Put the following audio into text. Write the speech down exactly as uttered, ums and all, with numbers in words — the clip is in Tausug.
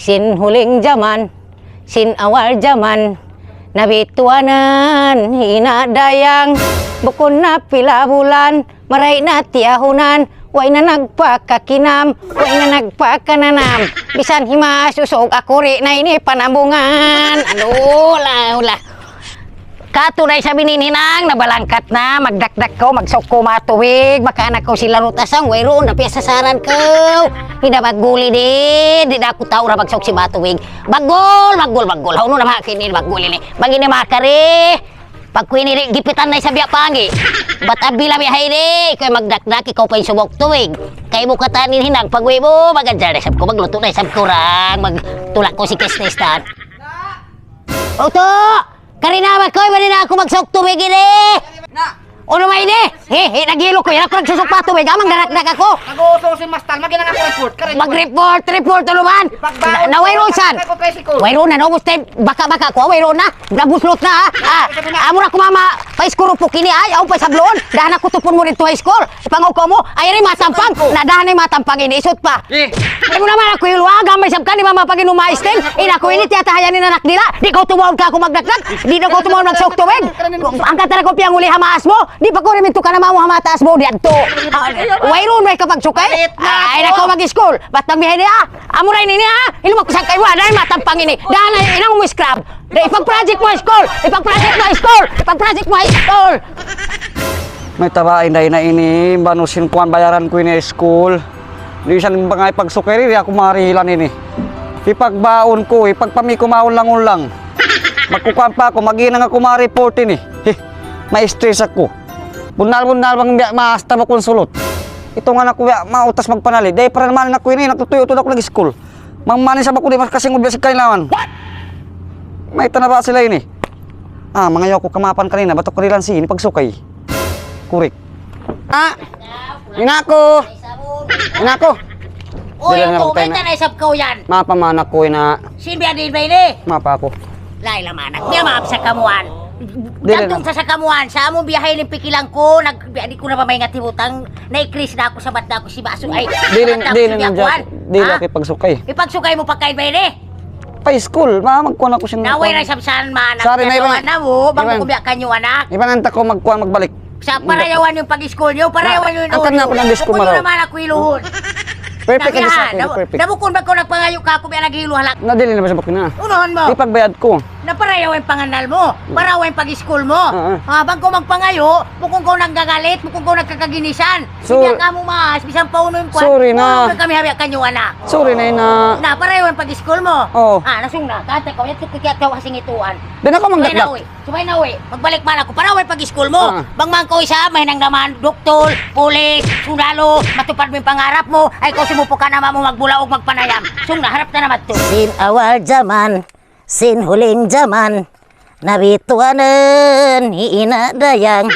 Sin huling jaman, sin awal jaman, nabituanan hi ina' dayang. Bukun na pila bulan, maray na tiyahunan, way na nagpakakinam, way na nagpakananam. Bisan himaas usug aku di' na ini panambungan. Aduh, la, la. Katu' na isab ini in hinang, nabalangkat na, magdakdak kaw, magsuk kaw manga tubig, makaanak kaw sin lanut asang, wayruun da piyasasaran kaw. Di' da magguli di', di' da aku tau ra magsuk sin manga tubig. Baggul, baggul, baggul. Hawnu na manga kini, baggul ini. Bang ini makari. Pag ku ini di', gipitan na isab biya' pangi'. Bat abila biya' ha ini, ikaw magdakdak, ikaw pa in subuk tubig. Kay mu katan in hinang, pag-uwi' mu, mag-adjal na isab ku, magluto na isab ku rang, magtulak ku sin kistis tan. Utu! Kari na ba koy, bali na aku magsuk tubig ini. Na. Unu ba ini? He, he, nagilo ku. Yan aku nagsusuk pa tubig. Amang darakdak aku. Nag-uusong si Mastal. Maginang aku report. Kari. Mag-report, report, unu man? Ipagbaon. Na, na, wayruun san. Ako, tricycle. Wayruun na, naubos tayo. Baka-baka ko, wayruun na. Nabuslot na, ha? Ah, amo ra ku mama, pa iskul upuk ini, ay, aw pa sabloon. Dahan aku tupun mu dito high school. Ipangukaw mu, ay, ri matampang. Nadahan ay matampang ini, isut pa. Eh. Ay mu naman aku iluwagan, may sabkan ni mama pag inuma isting. Ina ku ini, tiyatahayan ni anak nila. Di' kaw tumaon ka aku magdakdak. Di' na kaw tumaon magsuk tubig. Ang katara ko piyanguli ha maas mu. Di' pa ku rimintu ka na mamu ha mataas mu, di' adto. Ah, wayruun, way ka pagsukay. Ay, na kaw mag-school. Bat pag mihay niya, ah. Amu ra ini, ah. Inu mo kusang kaiwa, dahil matampang ini. Dahil na, inang mu scrub. Di', ipag-project mu ha school! Ipag-project mu ha school! Ipag-project mu ha school! Mayta' ba in dayn ha ini, bang sin kuwan bayaran ku ini ha school. Di' san bang ay pagsukay di', di' aku marihilan ini. Ipagbaon ku, ipagpami ku maunlang-unlang. Magkukuwan pa aku, maghinang aku manga report ini. Hih, ma-stress aku. Bunnal-bunnal bang biya' maas ta ba kun sulut. Itungan aku biya' mautas magpanali. Di' pa ra naman aku ini, nagtutuyo-tuyo aku nag-school. Mangmanis sa baku di' makasingud biya' sin kailangan. Mayta' na ba sila ini? Ah, mangayu' aku kamaapan kanila, bat aku kanilan sin ini pagsukay. Kurik. Ah, ina' ku. Ina' ku. Uy, dili na ito, magtay na. Mayta' na isab kaw yan? Maapa man aku, ina'. Sin biya' di' ba ini? Maapa aku. Lain naman, anak. Biya' maap sa kamuan. Dili na. Gantung sa sa kamuan, sa among biyahe ni pikilan ku, nag-, biya' di' ku na ba maingat hibutang, na-ikris na aku, sabat na aku si Baso. Ay, dili, sabat na aku dili si na Biyakuan. Dili. Ha? Ako ipagsukay. Ipagsukay mu pa kay Bene? Pa school, ma, magkuhan aku sin. Naway na sabsan man, sorry na, iban. Anak, na mo, bang iban. Ku biya' kanyo, anak. Iban anta ko magkuhan, magbalik. Sa parayawan yung pag-school nyo, parayawan yung. Akan na ako ng school, maraw. Naman ako iluhon. Perfect ang sa akin, perfect. Nabukun ba ko nagpangayu' ka ako, biya' naghilu halak? Nadili na ba sa bakuna? Unahan mo. Ipagbayad ko. Na parayaw in pangannal mu, parayaw in pag-school mu. Ah, ah. Ah, bang kaw magpangayu', bukun kaw naggagalit, bukun kaw nagkakaginisan. Sorry. Biya' kamu maas, bisan pa unu in kuwan. Sorry na. Unu kami ha biya' kanyo, anak. Sorry na, ina'. Na, parayaw in pag-school mu. Oo. Ah, nasung na. Kanta kaw, yadtu ku kiyat kaw ha singituan. Di' na kaw magdakdak. Subay na uwi. Subay na uwi. Magbalik man aku. Parayaw in pag-school mu. Ah. Bang man kaw isab, mahinang da man, doktor, pulis, sundalo, matupad mu in pangarap mu. Ay, kaw sumupukan ama' mu magbulaug, magpanayam. Sung na, harap na naman tu. Sin awal jaman. Sin huling jaman, nabituanan hi ina' dayang.